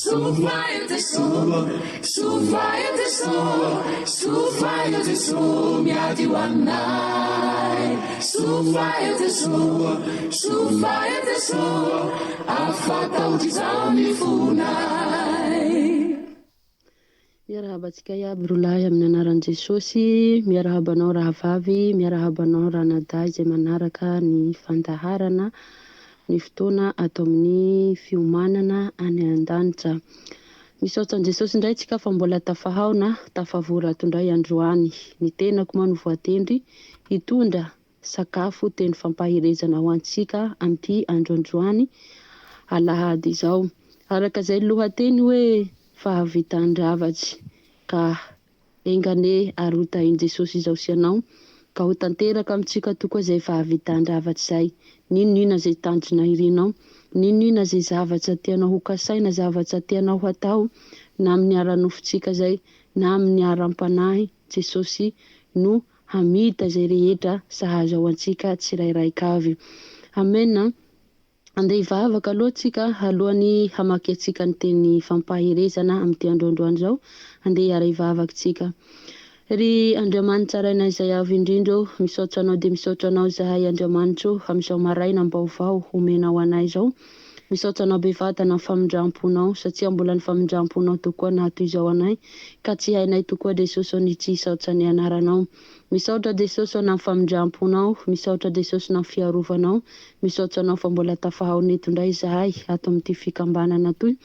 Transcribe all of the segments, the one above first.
Soa Jesoa, soa Jesoa, soa Jesoa miady ho anay. Soa Jesoa, soa Jesoa, afa-tahotra izao ny fonay. Miarahaba antsika iaby rolahy amin'ny anaran'i Jesosy, miarahaba anao rahavavy, miarahaba anao ranadahy izay manaraka ny fandaharana ny fotoana ato amin'ny fiomanana any an-danitra. Misaotra an'i Jesosy indray tsika fa mbola tafahaona, tafavory ato indray androany. Ny tenako moa no voatendry hitondra sakafo teny fampaherezana ho antsika amin'ity andro androany alahady izao. Araka izay lohateny hoe fahavitan-dravatry ka enga anie ary ho tahin'i Jesosy izao sy ianao ka ho tanteraka amintsika tokoa izay fahavitan-dravatry izay. N'inon'inona izay tanjona irinao, n'inon'inona izay zavatra tianao ho kasaina, zavatra tianao hatao, na amin'ny ara-nofontsika izay, na amin'ny aram-panahy, Jesosy no hamita izay rehetra sahaza ho antsika tsirairaika avy. Amen. Andeha hivavaka aloha tsika alohan'ny hamakiantsika ny teny fampaherezana amin'ity androandroany izao. Andeha hiara-hivavaka tsika. Ry Andriamanitra Rainay izay avo indrindra ô, misaotra Anao dia misaotra Anao izahay Andriamanitra ô, amin'izao marainam-baovao omenao anay izao. Misaotra Anao bevatana amin'ny famindram-ponao, satria mbola ny famindram-ponao tokoa naha toy izao anay, ka tsy hainay tokoa Jesosy ô ny tsy hisaotra ny anaranao. Misaotra Jesosy ô na ny famindram-ponao, misaotra Jesosy na ny fiarovanao, misaotra Anao fa mbola tafahaona eto indray izahay ato amin'ity fikambanana toy,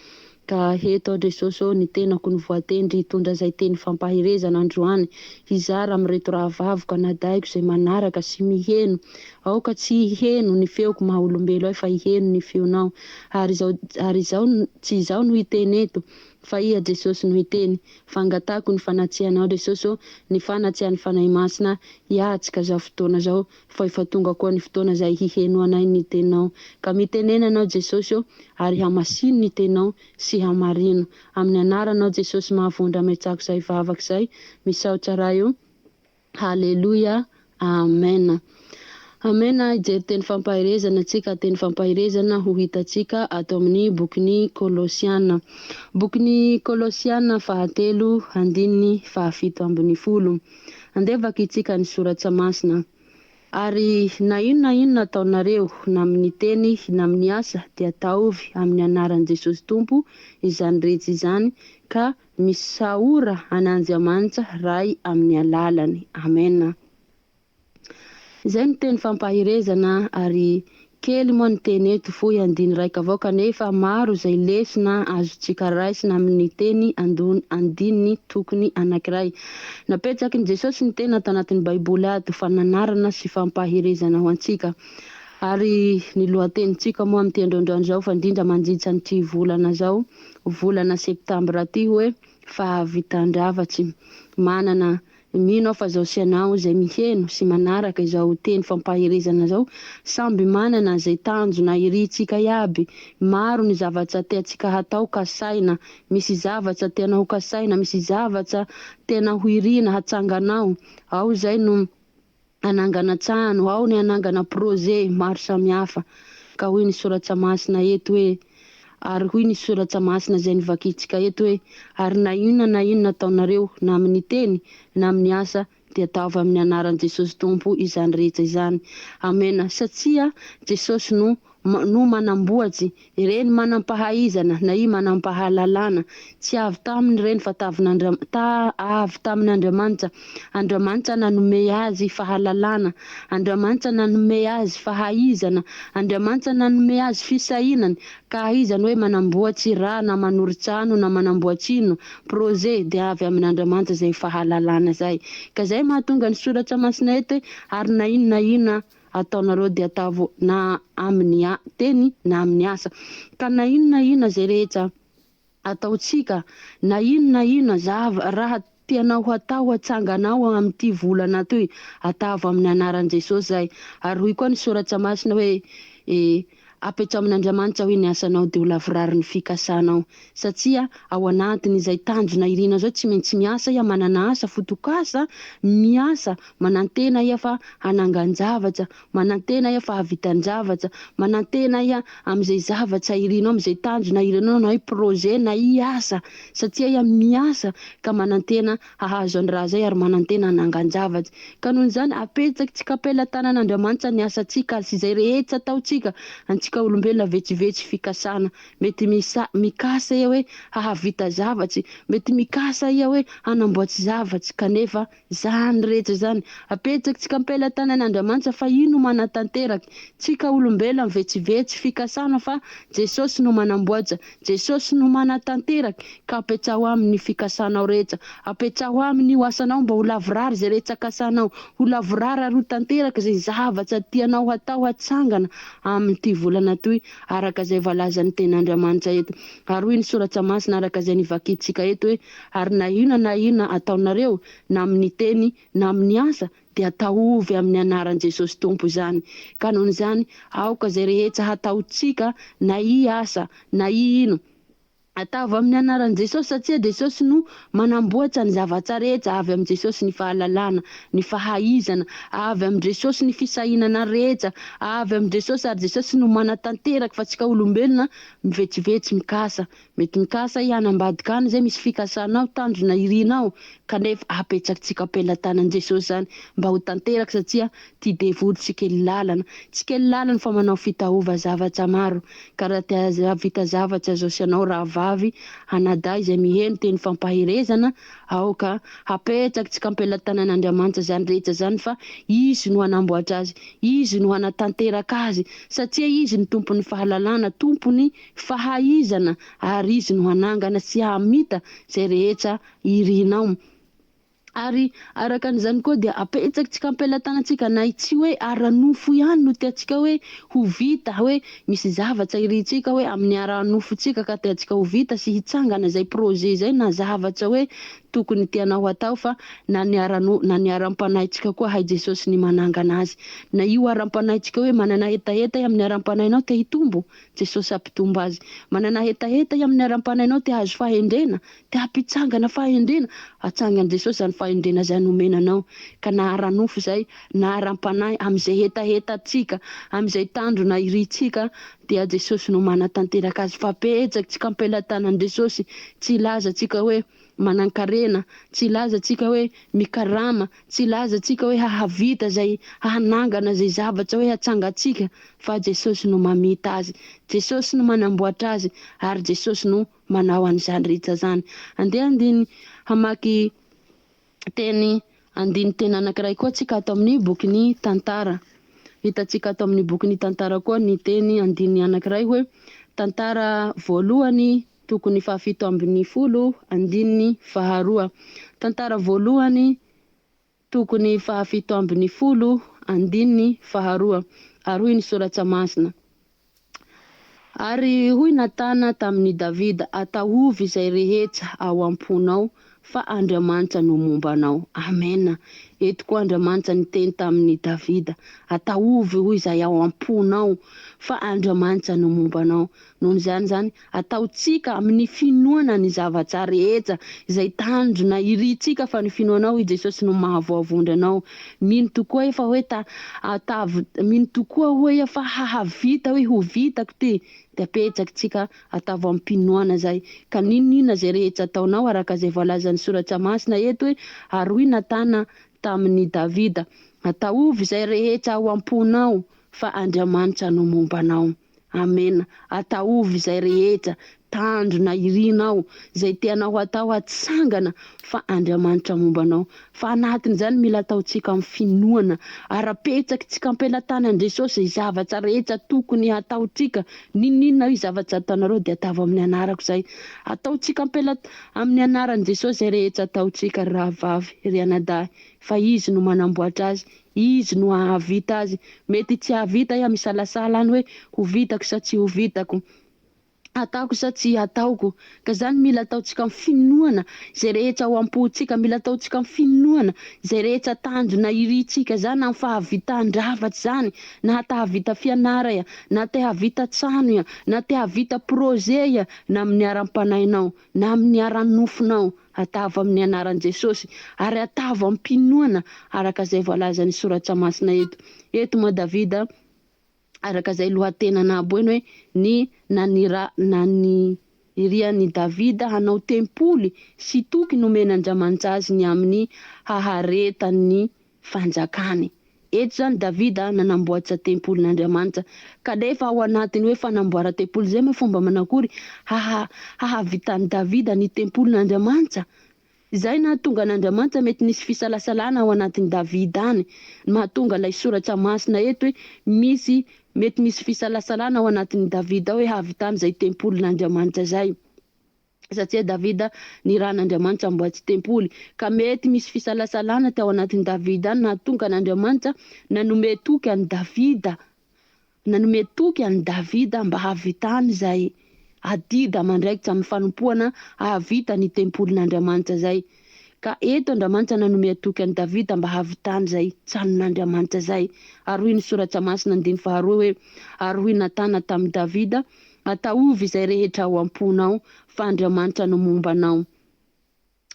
ka heto aho Jesosy ô, ny tenako no voatendry hitondra izay teny fampaherezana androany, hizara amin'ireto rahavaviko, anadahiko izay manaraka sy miheno, aoka tsy hiheno ny feoko maha olombelo ahy fa hiheno ny feonao, ary izao ary izao tsy izaho no hiteny eto fa iha Jesosy no hiteny, Fangatahako ny fanatsianao Jesosy ô, ny fanatsian'ny Fanahy Masina hiatsika zao fotoana zao, fa efa tonga koa ny fotoana zay hihenoanay ny teninao. Ka mitenena anao Jesosy ô, ary hamasino ny teninao sy hamarino. Amin'ny anaranao Jesosy mahavondra ametsako zay vavaka zay, misaotra Ray ô. Haleloia Amen Amen Hijery teny fampaherezana tsika teny fampaherezana ho hitantsika ato amin'ny bokin'ny Kolosiana bokin'ny Kolosiana fahatelo andininy fahafito ambin'ny folo. Andeha vakintsika ny soratra masina. Ary na inona na inona ataonareo, na amin'ny teny na amin'ny asa, dia ataovy amin'ny anaran'i Jesosy Tompo izany rehetra izany, ka Misaora an'Andriamanitra Ray amin'ny alalany. Amen. Izay no teny fampaherezana ary kely moa ny teny eto fohy andiny raika avao kanefa maro izay lesona azontsika raisina amin'ny teny andininy tokony anankiray. Napetrakin'i Jesosy ny tena tanatin'ny Baiboly ato fananarana sy fampaherezana ho antsika. Ary ny lohatenintsika moa amin'ity androandroany izao fa indrindra mandritra an'ity volana izao volana septambra ty hoe fahavitan-dravatsy manana mino aho fa zao sy anao izay miheno sy manaraka izao teny fampaherezana zao samby manana zay tanjona irintsika iaby. Maro ny zavatra tiantsika hatao kasaina, misy zavatra tianao ho kasaina, misy zavatra tena ho irina hatsanganao ao zay no hanangana trano, ao ny hanangana projet maro samihafa. Ka hoy ny soratra masina eto hoe, ary hoy ny soratra masina izay novakintsika eto hoe, ary na inona na inona ataonareo, na amin'ny teny, na amin'ny asa, dia ataovy amin'ny anaran'i Jesosy Tompo izany rehetra izany. Amena. Satria Jesosy no no manamboatsy, ireny manam-pahaizana na i manam-pahalalana, tsy avy taminy ireny fa tavin'Andriam ta avy tamin'Andriamanitra. Andriamanitra nanome azy fahalalana, Andriamanitra nanome azy fahaizana, Andriamanitra nanome azy fisainany, ka ahaizany hoe manamboatsy raha na manorin-trano na manamboatsy ino, projet, dia avy amin'Andriamanitra izay fahalalana izay. Ka izay mahatonga ny soratra masina eto hoe ary na inona na inona ataonareo dia atavo na amin'ny teny na amin'ny asa. Ka na inona na inona izay rehetra ataontsika, na inona na inona zava raha tianao hatao hatsanganao amin'ity volana toy, atavo amin'ny anaran'i Jesosy izay. Ary hoy koa ny soratra masina hoe e. Apetraho amin'Andriamanitra hoe ny asanao dia ho lavorary ny fikasanao. Satria ao anatin'izay tanjona irinao izao tsy maintsy miasa iha, manana asa, fotokasa, miasa, manantena iha fa hanangan-javatra, manantena iha fa hahavitan-javatra, manantena iha amin'izay zavatra irinao, amin'izay tanjona irinao na hoe projet na hiasa. Satria iha miasa ka manantena hahazo ny raha izay ary manantena hanangan-javatra. Ka noho izany, apetsaky tsika am-pelatanan'Andriamanitra ny asantsika sy izay rehetra ataontsika, antsika olombelona vetsivetsy fikasana. Mety misa, mikasa iha hoe hahavita zavatsy, mety mikasa iha hoe hanamboatsy zavatsy, kanefa izany rehetra izany, apetsaky tsika am-pelatanan'Andriamanitra fa io no manatanteraky. Tsika olombelona mivetsivetsy fikasana fa Jesosy no manamboatra, Jesosy no manatanteraka, ka apetsaho Aminy ny fikasanao rehetra. Apetsaho Aminy io asanao mba ho lavorary izay rehetra kasanao. Ho lavorary ary ho tanteraka izay zavatra tianao hatao hatsangana amin'ity volana toy, araka izay voalazan'ny Tenin'Andriamanitra eto. Ary hoy ny Soratra Masina araka izay nivakintsika eto hoe, Ary na inona na inona ataonareo, na amin'ny teny, na amin'ny asa, dia ataovy amin'ny anaran'i Jesosy Tompo izany. Ka noho izany, aoka izay rehetra hataontsika, na i asa, na i ino, ataovy amin'ny anaran'i Jesosy, satria Jesosy no manamboatra ny zavatra rehetra, avy amin'i Jesosy ny fahalalana, ny fahaizana, avy amin'i Jesosy ny fisainana rehetra, avy amin'i Jesosy, ary Jesosy no manatanteraka, fa tsika olombelona mivetsivetsiy mikasa. Mety mikasa ihany ambadika any zay misy fikasanao, tanjona irinao, kanefa apetrakitsika am-pelatanan'i Jesosy zany mba ho tanteraka satria ty devoly tsy kely lalana, tsy kely lalana fa manao fitaova zavatra maro, ka raha te hahavita zavatra zao sy anao rahavavy, anadahy izay miheno teny fampaherezana, aoka hapetrakitsika am-pelatanan'Andriamanitra zany rehetra zany fa Izy no hanamboatra azy, Izy no hanatanteraka azy, satria Izy no tompon'ny fahalalana, tompon'ny fahaizana ary Izy no hanangana sy hahamita izay rehetra irinao. Ary araka an'izany koa dia apetrakitsika am-pelatanantsika na tsy hoe ara-nofo ihany no tiantsika hoe ho vita, hoe misy zavatra irintsika hoe amin'ny ara-nofontsika ka tiantsika ho vita sy hitsangana izay projet izay na zavatra hoe tokony tianao hatao fa na ny ara-no na ny aram-panahintsika koa hay Jesosy ny manangana azy. Na io aram-panahintsika hoe manana hetaheta amin'ny aram-panahinao te hitombo, Jesosy hampitombo azy. Manana hetaheta i amin'ny aram-panahinao te hahazo fahendrena, te hampitsangana fahendrena, atsangan'i Jesosy izany fahendrena izany omena anao. Ka na ara-nofo izay, na aram-panahy, amin'izay hetahetantsika, amin'izay tanjona irintsika, dia Jesosy no manatanteraka azy. Fa betsaka tsika am-pelatanan'i Jesosy, tsy hilaza tsika hoe manankarena, tsy hilaza tsika hoe mikarama, Tsy hilaza antsika hoe hahavita izay hanangana izay zavatra hoe hatsangantsika fa Jesosy no mamita azy. Jesosy no manamboatra azy ary Jesosy no manao an'izany rehetra izany. Andeha andiny hamaky teny andinin-teny anankiray koa tsika ato amin'ny bokin'ny Tantara. Hitantsika ato amin'ny bokin'ny Tantara koa ny teny andininy anankiray hoe Tantara voalohany Tokony 17, andininy faharoa. Tantara voalohany, tokony 17, andininy faharoa. Ary hoy ny Soratra Masina, Ary hoy Natana tamin'i Davida, Ataovy izay rehetra ao am-ponao, fa Andriamanitra no momba anao. Amena. Eto koa Andriamanitra niteny tamin'i Davida, Ataovy hoy izay ao am-ponao, fa Andriamanitra no momba anao. Noho izany izany, ataontsika amin'ny finoana ny zavatra rehetra izay tanjona irintsika fa ny finoanao i Jesosy no mahavoavondry anao. Mino tokoa efa hoe ta, atav, mino tokoa hoe efa hahavita hoe ho vitako ty, dia apetrakitsika atavo amim-pinoana izay. Ka n'inon'inona izay rehetra ataonao araka izay voalazan'ny Soratra Masina eto hoe, Ary hoy Natana tamin'i Davida, Ataovy izay rehetra ao am-ponao fa Andriamanitra no momba anao. Amena. Ataovy izay rehetra tanjona irinao, izay tianao hatao hatsangana fa Andriamanitra momba anao. Fa anatin'izany mila ataontsika amin'ny finoana ary apetrakitsika am-pelatanan'i Jesosy izay zavatra rehetra tokony hataontsika. N'inon'inona hoe zavatra ataonareo dia ataovy amin'ny anarako izay. Ataontsika am-pela amin'ny anaran'i Jesosy izay rehetra ataontsika ry rahavavy, ry anadahy, fa Izy no manamboatra azy, Izy no hahavita azy. Mety tsy hahavita iha misalasala any hoe ho vitako sa tsy ho vitako. Ataoko sa tsy ataoko? Ka zany mila ataontsika amin'ny finoana izay rehetra ao am-pontsika, mila ataontsika amin'ny finoana izay rehetra tanjona irintsika zany amin'ny fahavitan-dravatry zany, na te hahavita fianara ia, na te hahavita trano ia, na te hahavita projet ia, na amin'ny aram-panahinao, na amin'ny ara-nofonao, atavo amin'ny anaran'i Jesosy, ary atavo am-pinoana araka izay voalazan'ny soratra masina eto. Eto moa Davida araka izay lohateny anabo eny hoe ny nanira nanirian'i Davida hanao tempoly sy toky nomen'Andriamanitra azy ny amin'ny haharetan'ny fanjakany. Eto izany Davida nanamboatra tempolin'Andriamanitra, kanefa ao anatin'ny hoe fanamboaran-tempoly izay moa fomba manakory haha hahavitan'i Davida ny tempolin'Andriamanitra? Izay nahatonga an'Andriamanitra mety nisy fisalasalana ao anatin'i Davida any, ny mahatonga ilay soratra masina eto hoe misy mety misy fisalasalana ao anatin'i Davida ao hoe hahavitany izay tempolin'Andriamanitra izay. Satria Davida nirahan'Andriamanitra hamboatsy tempoly, ka mety misy fisalasalana tao anatin'i Davida any nahatonga an'Andriamanitra nanome toky an'i Davida Nanome toky an'i Davida mba hahavitany izay adidy amandraikitra amin'ny fanompoana hahavita ny tempolin'Andriamanitra izay. Ka eto Andriamanitra nanome toky an'i Davida mba hahavitany izay tranon'Andriamanitra izay. Ary hoy ny Soratra Masina andininy faharoa hoe, Ary hoy Natana tamin'i Davida, Ataovy izay rehetra ao am-ponao, fa Andriamanitra no momba anao.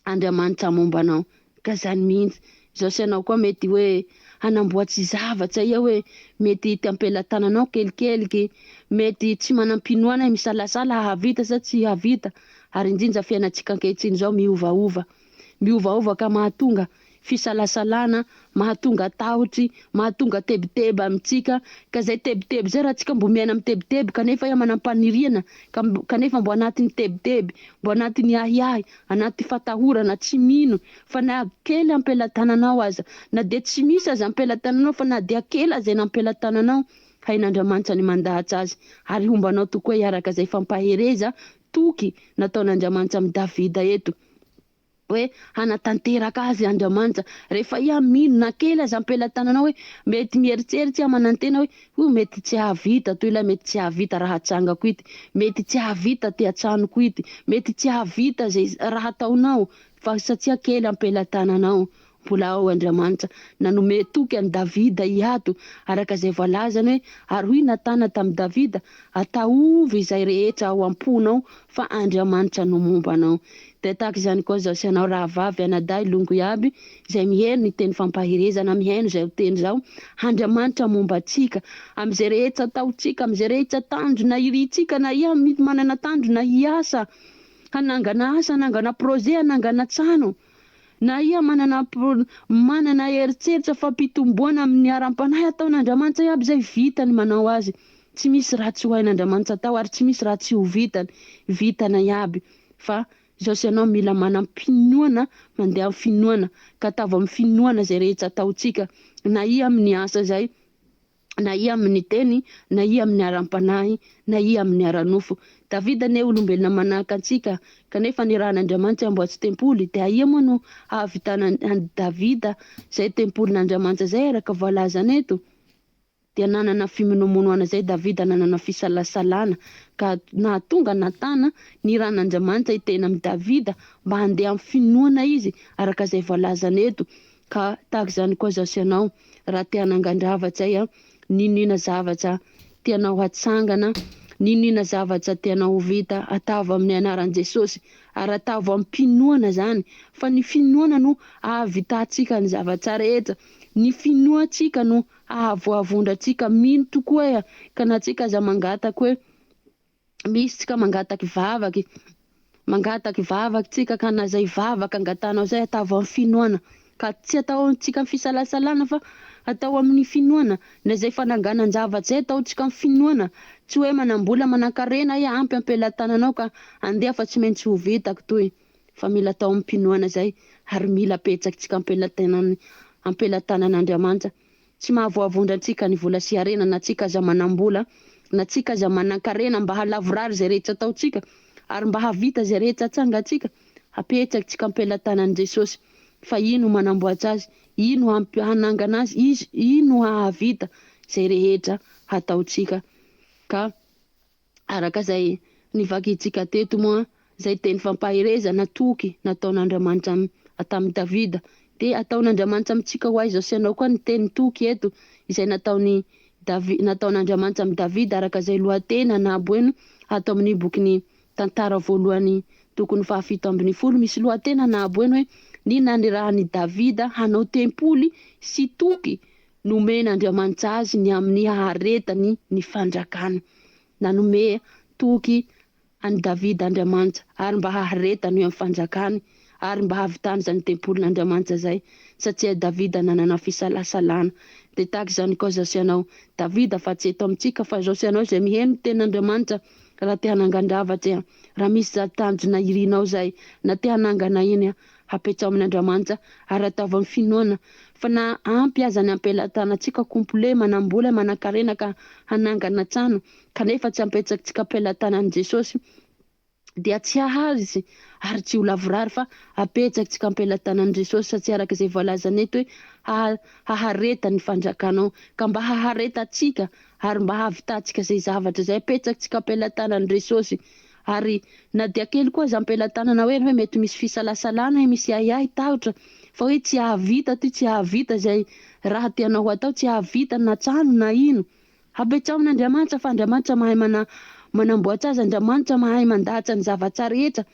Andriamanitra momba anao. Ka zany mihitsy. Izao sy ianao koa mety hoe hanamboatsy zavatra ia hoe mety ity am-pelatananao kelikeliky, mety tsy manam-pinoana misalasala hahavita sa tsy hahavita, ary indrindra fiainantsika ankehitriny izao miovaova. Miovaova ka mahatonga fisalasalana, mahatonga tahotry, mahatonga tebiteby amintsika, ka zay tebiteby zay raha tsika mbo miaina amin'ny tebiteby kanefa iha manam-paniriana ka kanefa mbo anatin'ny tebiteby, mbo anatin'ny ahiahy, anaty fatahorana, tsy mino fa na kely am-pelatananao aza, na dia tsy misy aza am-pelatananao fa na dia kely aza eny am-pelatananao, hain'Andriamanitra ny mandahatra azy ary homba anao tokoa hiaraka zay fampahereza toky nataon'Andriamanitra amin'i Davida eto. Hoe hanatanteraka azy Andriamanitra. Rehefa iha mino na kely aza am-pelatananao hoe mety mieritseritsy iha manantena hoe hoy mety tsy hahavita toy ilay mety tsy hahavita raha atsangako ity, mety tsy hahavita ty atranoko ity, mety tsy hahavita zay raha ataonao fa satria kely am-pelatananao mbola ao Andriamanitra. Nanome toky an'i Davida ihato araka izay voalazany hoe ary hoy Natana tamin'i Davida, Ataovy izay rehetra ao am-ponao fa Andriamanitra no momba anao. Dia tahaka izany koa izao sy ianao rahavavy, anadahy, longo iaby izay mihaino ny teny fampaherezana, mihaino izao teny izao, Andriamanitra momba antsika, amin'izay rehetra ataontsika, amin'izay rehetra tanjona irintsika, na ia manana tanjona hiasa, hanangana asa, hanangana projet, hanangana trano, na ia manana manana eritreritra fampitomboana amin'ny aram-panahy ataon'Andriamanitra iaby izay vitany manao azy. Tsy misy raha tsy ho hain'Andriamanitra atao ary tsy misy raha tsy ho vitany. Vitana iaby. Fa izao sy ianao mila manam-pinoana, mandeha amin'ny finoana, ka atavo amin'ny finoana izay rehetra ataontsika, na ia amin'ny asa izay, na ia amin'ny teny, na ia amin'ny aram-panahy, na ia amin'ny ara-nofo. Davida anie olombelona manahaka antsika, kanefa nirahan'Andriamanitra hamboatsy tempoly, dia aia moa no hahavitana an'i Davida izay tempolin'Andriamanitra izay araka voalazana eto? Dia nanana fimonomonoana izay Davida, nanana fisalasalana, ka nahatonga Natana, nirahan'Andriamanitra hiteny amin'i Davida mba handeha amin'ny finoana izy, araka izay voalazana eto. Ka tahaka izany koa izaho sy ianao, raha te hanangan-javatra iha, n'inon'inona zavatra tianao hatsangana, n'inon'inona zavatra tianao ho vita, atavo amin'ny anaran'i Jesosy, ary atavo amim-pinoana izany, fa ny finoana no ahavitantsika ny zavatra rehetra, ny finoantsika no hahavoavondra antsika, mino tokoa iha, ka na tsika aza mangataka hoe, misy tsika mangataky vavaky, mangataky vavaky tsika ka na zay vavaka angatahanao zay atavo amin'ny finoana, ka tsy ataontsika amin'ny fisalasalana fa atao amin'ny finoana, na zay fananganan-javatra zay ataontsika amin'ny finoana, tsy hoe manam-bola manan-karena iha ampy am-pelatananao ka andeha fa tsy maintsy ho vitako toy, fa mila atao amim-pinoana zay ary mila apetrakitsika am-pelatanan'ny am-pelatanan'Andriamanitra. Tsy mahavoavondra antsika ny vola sy harena na tsika aza manam-bola na tsika aza manan-karena mba hahalavorary izay rehetra ataontsika ary mba hahavita izay rehetra atsangantsika. Apetrakitsika am-pelatanan'i Jesosy fa i no manamboatra azy, i no hanangana azy, izy i no hahavita izay rehetra hataontsika. Ka araka izay. Nivakintsika teto moa izay teny fampaherezana toky nataon'Andriamanitra tamin'i Davida. Dia ataon'Andriamanitra amintsika ho ahy izao sy ianao koa ny teny toky eto izay nataon'i Davi- nataon'Andriamanitra amin'i Davida araka izay lohateny anabo eno ato amin'ny bokin'ny tantara voalohany tokony faha-17 misy lohateny anabo eno hoe ny nanirahan'i Davida hanao tempoly sy toky nomen'Andriamanitra azy ny amin'ny haharetany ny fanjakany. Nanome toky an'i Davida Andriamanitra ary mba haharetany eo amin'ny fanjakany ary mba hahavitany izany tempolin'Andriamanitra izay, satria Davida nanana fisalasalana. Dia tahaka izany koa izaho sy ianao, Davida, fa tsy eto amintsika, fa izaho sy ianao izay miheno ny tenin'Andriamanitra, raha te hanangan-javatra, raha misy za tanjona irinao izay, na te hanangana iny, hapetraho amin'Andriamanitra ary ataovy amin'ny finoana fa na ampy aza ny ampelatanantsika complet, manam-bola, manan-karena ka hanangana trano, kanefa tsy ampetrakitsika am-pelatanan'i Jesosy dia tsy hahazo izy ary tsy ho lavorary fa apetrakitsika am-pelatanan'i Jesosy satria araka izay voalazany eto hoe hahareta ny fanjakanao ka mba haharetantsika ary mba hahavitantsika izay zavatra izay apetrakitsika am-pelatanan'i Jesosy ary na dia kely koa aza am-pelatanana hoe hoe mety misy fisalasalana hoe misy ahiahy tahotra fa hoe tsy hahavita ty tsy hahavita izay raha tianao ho atao tsy hahavita na trano na ino. Apetraho amin'Andriamanitra fa Andriamanitra mahay mana manamboatra azy, Andriamanitra mahay mandatsa ny zavatra rehetra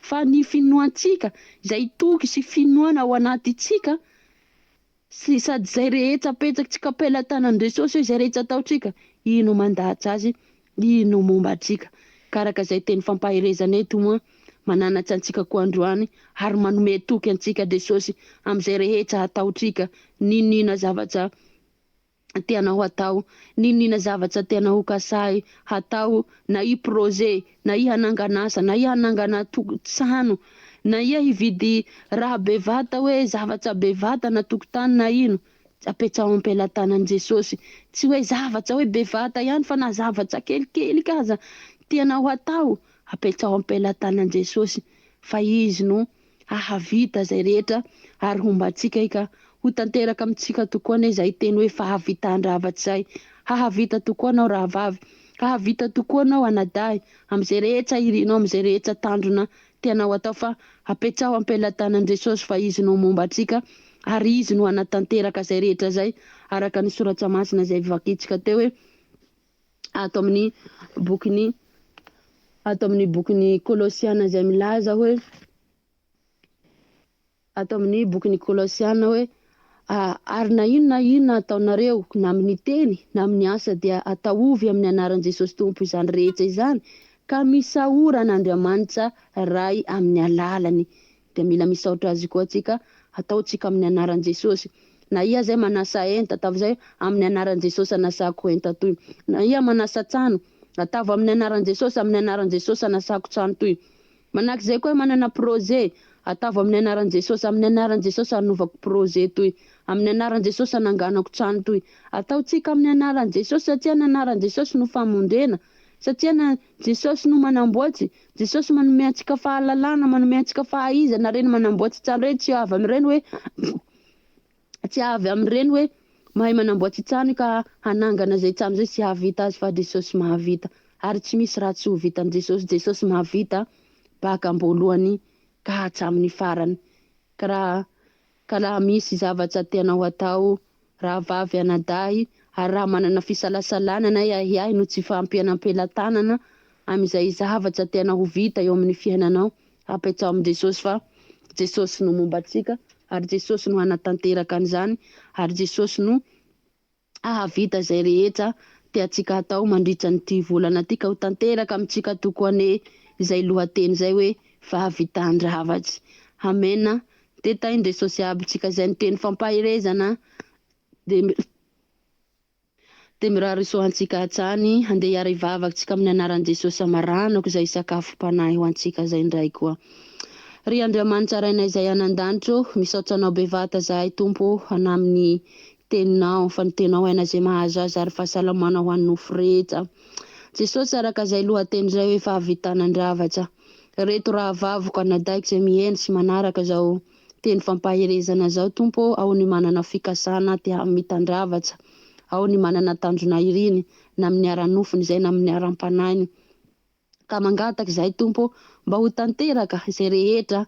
fa ny finoantsika izay toky sy finoana ao anatintsika sy sady izay rehetra apetrakitsika am-pelatanan'i Jesosy hoe izay rehetra ataontsika ino mandatsa azy, ino momba antsika. Ka araka izay teny fampaherezana eto moa mananatra antsika koa androany ary manome toky antsika Jesosy amin'izay rehetra ataontsika n'inon'inona zavatra tianao hatao, n'inon'inona zavatra tianao ho kasahy hatao, na i projet, na i hanangana asa, na i hanangana trano, na ia hividy raha bevata hoe zavatra bevata na tokotany na ino, apetraho am-pelatanan'i Jesosy. Tsy hoe zavatra hoe bevata ihany fa na zavatra kelikely ka aza tianao hatao, apetraho am-pelatanan'i Jesosy fa Izy no hahavita izay rehetra ary homba antsika i ka ho tanteraka amintsika tokoa anie izay teny hoe fahavitan-dravatry izay. Hahavita tokoa anao rahavavy, hahavita tokoa anao anadahy amin'izay rehetra irinao, amin'izay rehetra tanjona tianao atao fa apetraho am-pelatanan'i Jesosy fa Izy no momba antsika ary Izy no hanatanteraka izay rehetra izay araka ny soratra masina izay vakintsika teo hoe ato amin'ny bokin'ny ato amin'ny bokin'ny Kolosiana izay milaza hoe ato amin'ny bokin'ny Kolosiana hoe ary na inona na inona ataonareo na amin'ny teny na amin'ny asa dia ataovy amin'ny anaran'i Jesosy Tompo izany rehetra izany ka misaora an'Andriamanitra Ray amin'ny alalany. Dia mila misaotra azy koa tsika, ataontsika amin'ny anaran'i Jesosy. Na ia zay manasa enta, ataovy zay amin'ny anaran'i Jesosy anasako enta toy. Na ia manasa trano, ataovy amin'ny anaran'i Jesosy, amin'ny anaran'i Jesosy anasako trano toy. Manahaka izay koa manana projet, ataovy amin'ny anaran'i Jesosy, amin'ny anaran'i Jesosy anovako projet toy. Amin'ny anaran'i Jesosy ananganako trano toy. Ataontsika amin'ny anaran'i Jesosy satria ny anaran'i Jesosy no famondrena. Satria na Jesosy no manamboatsy, Jesosy manome antsika fahalalana, manome antsika fahaizana, reny manamboatsy trano reny tsy avy amin'ireny hoe tsy avy amin'ireny hoe mahay manamboatsy trano ka hanangana izay trano izay tsy hahavita azy fa Jesosy mahavita. Ary tsy misy raha tsy ho vitan'i Jesosy. Jesosy mahavita baka am-boalohany ka hatramin'ny farany. Ka raha Ka raha misy zavatra tianao hatao, rahavavy, anadahy, ary raha manana fisalasalana na ahiahy no tsy fahampiana am-pelatanana amin'izay zavatra tianao ho vita eo amin'ny fiainanao, apetraho amin'i Jesosy fa Jesosy no momba antsika ary Jesosy no hanatanteraka an'izany ary Jesosy no hahavita izay rehetra tiantsika hatao mandritra an'ity volana ity ka ho tanteraka amintsika tokoa anie izay lohateny izay hoe fahavitan-dravatry. Amena. Dia tahin-dResosy aby tsika izay niteny fampaherezana dia dia mirary soa antsika hatrany. Handeha hiara-hivavaka tsika amin'ny anaran'i Jesosy hamaranako izay sakafom-panahy ho antsika izay indray koa. Ry Andriamanitra Rainay izay any an-danitra ô, misaotra Anao bevata zahay Tompo ô, hanamin'ny Teninao, fa ny Teninao aina izay mahazo azy ary fahasalamana ho an'ny nofo rehetra. Jesosy araka izay lohateny izay hoe fahavitanan-dravatra. Reto rahavaviko, anadahiko izay miheno sy manaraka izao teny fampaherezana izao Tompo ô, ao ny manana fikasana te hamitan-dravatra, ao ny manana tanjona iriny, na amin'ny ara-nofony izay na amin'ny aram-panahiny. Ka mangataka izahay Tompo ô, mba ho tanteraka izay rehetra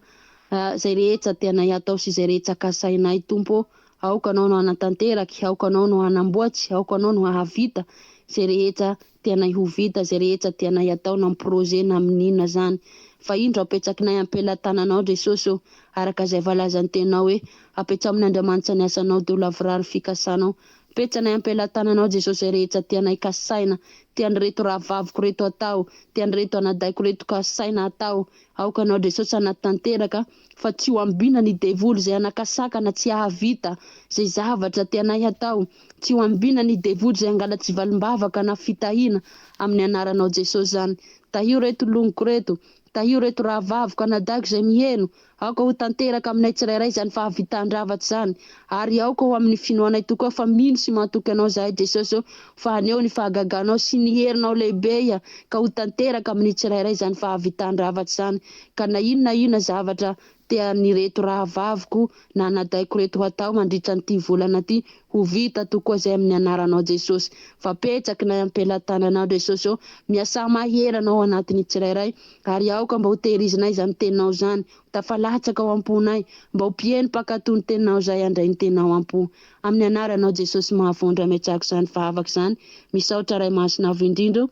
izay rehetra tianay hatao sy izay rehetra kasainay Tompo ô. Aoka Anao no hanatanteraka, aoka Anao no hanamboatsy, aoka Anao no hahavita izay rehetra tianay ho vita, izay rehetra tianay hatao na amin'ny projet na amin'inona izany. Fa indro apetsakinay am-pelatananao Jesosy ô, araka izay voalazan'ny teninao hoe, Apetsaho amin'Andriamanitra ny asanao dia ho lavorary ny fikasanao. Petsanay am-pelatananao Jesosy izay rehetra tianay kasaina, tian'ireto rahavaviko reto atao, tian'ireto anadahiko reto kasaina atao. Aoka Anao Jesosy hanatanteraka fa tsy ho ambina ny devoly izay hanakasakana tsy hahavita izay zavatra tianay hatao, tsy ho ambina ny devoly izay hangala tsy valim-bavaka na fitahiana amin'ny anaranao Jesosy izany. Tahio reto longoko reto, tahio reto rahavaviko, anadahiko izay miheno, Aoka ho tanteraka aminay tsirairay izany fahavitan-dravatry izany, ary aoka ho amin'ny finoanay tokoa fa mino sy matoky Anao izahay Jesosy ô, fa haneho ny fahagaganao sy ny herinao lehibe Iha, ka ho tanteraka amin'ny tsirairay izany fahavitan-dravatry izany, ka na inona na inona zavatra tean'ireto rahavaviko na anadaiko reto hatao mandritra an'ity volana ity, Ho vita tokoa izay amin'ny anaranao Jesosy. Fa petsakinay am-pelatananao Jesosy ô. Miasà mahery Anao ao anatin'ny tsirairay ary aoka mba ho tehirizinay izany teninao izany, ho tafalatsaka ao am-ponay, mba ho mpihaino mpankatò ny teninao izahay handray ny teninao am-po. Amin'ny anaranao Jesosy mahavondra ametrahako izany vavaka izany. Misaotra Ray Masina Avo Indrindra ô.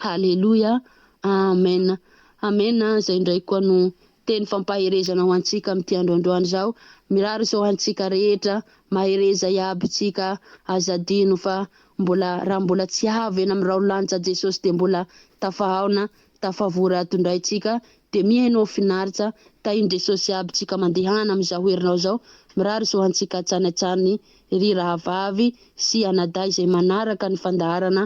Haleloia Amen Amen zay indray koa no teny fampaherezana ho antsika amin'ity andro androany izao mirary soa ho antsika rehetra mahereza iaby tsika aza adino fa mbola raha mbola tsy avy eny amin'ny raolanitra Jesosy dia mbola tafahaona tafavory ato indray tsika dia mihainoa finaritra tahin'i Jesosy iaby tsika mandehana amin'izao herinao izao mirary soa ho antsika hatrany hatrany ry rahavavy sy anadahy izay manaraka ny fandaharana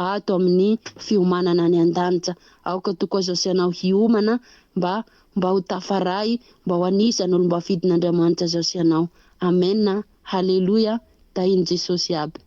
ato amin'ny fiomanana any an-danitra. Aoka tokoa izao sy ianao hiomana mba mba ho tafaray, mba ho anisan'ny olom-boafidin'Andriamanitra izao sy ianao. Amena, Haleloia, tahin'i Jesosy aby.